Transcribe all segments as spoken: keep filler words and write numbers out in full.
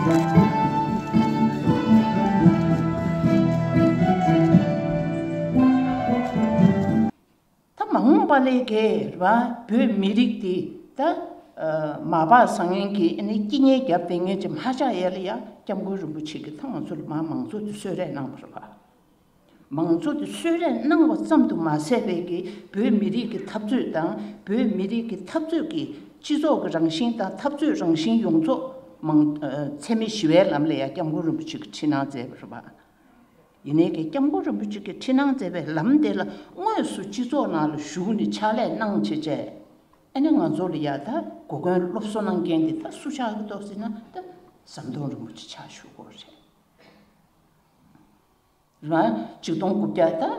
ད་མ་འོངས་པ་ལས་ཀྱི་རེད་པ། བོད་མི་རིགས་དེ་ད་མ་བག་ཟ་མཁན་གྱི་ཨ་ནི་སྐྱིད་ཉལ་རྒྱབ་བསྡད་མཁན་ཅིག་མ་ཆགས་ཡས་ལ་ཡ། སྐྱབས་མགོན་རིན་པོ་ཆེ་གིས་ད་ང་ཚོ་ལ་མ་མང་གཙོ་དེ་གསོལ་རས་གནང་བ་རེད་པ། མང་གཙོ་དེ་གསོལ་རས་གནང་བ་ཙམ་དུ་མ་ཟད་པའི་གི་བོད་མི་རིགས་ཀྱི་འཐབ་རྩོད་དང་། བོད་མི་རིགས་ཀྱི་འཐབ་རྩོད་ཀྱི་སྤྱི་ཚོགས་ཀྱི་རང་བཞིན་དང་འཐབ་རྩོད་རང་བཞིན་ཡོངས་རྫོགས་མང་འཚེ་མེད་ཞི་བའི་ལམ་ལ་ཡ་སྐྱབས་མགོན་རིན་པོ་ཆེ་གིས་ཁྲིད་གནང་མཛད་པ་རེད་པ། ཡིན་ནའི་གི་སྐྱབས་མགོན་རིན་པོ་ཆེ་གིས་ཁྲིད་གནང་མཛད་པའི་ལམ་དེ་ལ་དངོས་སུ་སྤྱི་ཚོགས་ནང་ལ་ཞུགས་ནས་ཕྱག་ལས་གནང་བྱས་བྱས། ཨ་ནི་ང་ཚོ་ལ་ཡ་ད་གོ་སྐོན་སློབ་གསོ་གནང་མཁན་དེ་ད་སུ་ཆགས་ཀྱི་འདུག་ཟེར་ན། ད་ཟམ་གདོང་རིན་པོ་ཆེ་ཆགས་བཞུགས་ཀྱི་ཡོད་རེད། རང་ཆིག་སྟོང་དགུ་བརྒྱ་ད་ཨ་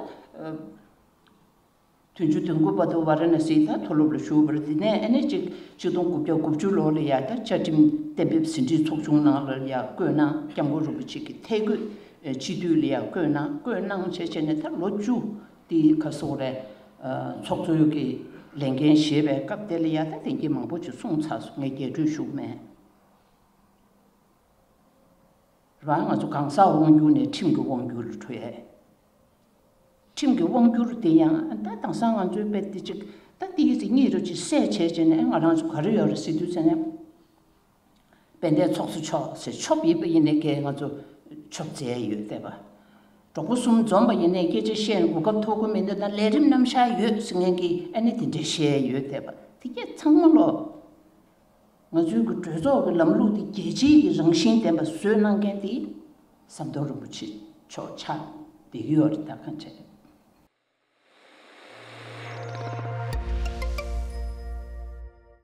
བདུན་ཅུ་དོན་དགུ་བར་དུ་ཝཱ་ར་ཎ་སིའི་ད་མཐོ་སློབ་ལ་ཞུགས་པ་རེད། དེ་ནས་ཨ་ནི་ཅིག་ཆིག་སྟོང་དགུ་བརྒྱ་དགུ་བཅུ་ལོ་ལ་ཡ་ད་བཅའ་ཁྲིམས་གཏན་འབེབས་ཟིན་བྲིས་ཚོགས་ཆུང་ནང་ལ་ཡ་བསྐོས་གནང་། སྐྱབས་མགོན་རིན་པོ་ཆེ་གི་ཐད་བསྐོས་ཨ་སྤྱི་འཐུས་ལ་ཡ་བསྐོས་གནང་། བསྐོས་གནང་བྱས་བྱས་ནས་ད་ལོ་བཅུ་དེ་ག་སོགས་རེད། ཨ་ཚོགས་གཙོའི་གི་ལས་འགན་བཞེས་པའི་སྐབས་དེ་ལ་ཡ་ད་དེ་འདྲའི་མང་པོ་ཅིག་གསུངས་ཚར་སོང་། ངས་རྒྱས་སྤྲོས་ཞུ་གི་མེད། རང་ང་ཚོ་གང་ཟག་དབང་སྒྱུར་ནས་ཁྲིམས་ཀྱི་དབང་སྒྱུར་ལ་འགྲོ་ཡས། ཁྲིམས་ཀྱི་དབང་སྒྱུར་དེ་ཡང་ད་དེང་སང་ང་ཚོའི་དཔེ་དེ་ཅིག་ད་དེའི་ཚེ་གཉིས་རུ་ཅིག་བསད་བྱས་བྱས་ནས་ང་རང་ཚོ་ག་རེ་ཡོད་རེད་ཟེར་དུས་ཚེ་ནས། དཔལ་ལྡན་ཚོགས་གཙོ་མཆོག་ཟེར། ཆོབ་ཡིན་པ་ཡིན་ནའི་གས་ང་ཚོ་ཆོབ་མཛད་ཡོད་བསྡད་པ། གྲོགས་པོ་གསུམ་འཛོམས་པ་ཡིན་ནའི་སྐད་ཆ་བཤད་ནས་གོ་སྐབས་ཐོབ་ཀྱི་མི་འདུག་ན་ལས་རིམ་རྣམ་གཞག་ཡོད་ཟེར་མཁན་གྱི་ཨ་ནི་དེ་འདྲ་བཤད་ཡོད་བསྡད་པ། དེ་གས་ཚང་མ་ལོ། ང་ཚོའི་གི་གྲོས་ཚོགས་ཀྱི་ལམ་ལུགས་དེ་རྒྱལ་སྤྱིའི་གི་རང་བཞིན་ལྡན་པ་བཟོས་གནང་མཁན་དེ་ཟམ་གདོང་རིན་པོ་ཆེ་མཆོག་ཆགས་བསྡད་ཀྱི་ཡོད་རེད། ད་གང་བྱས།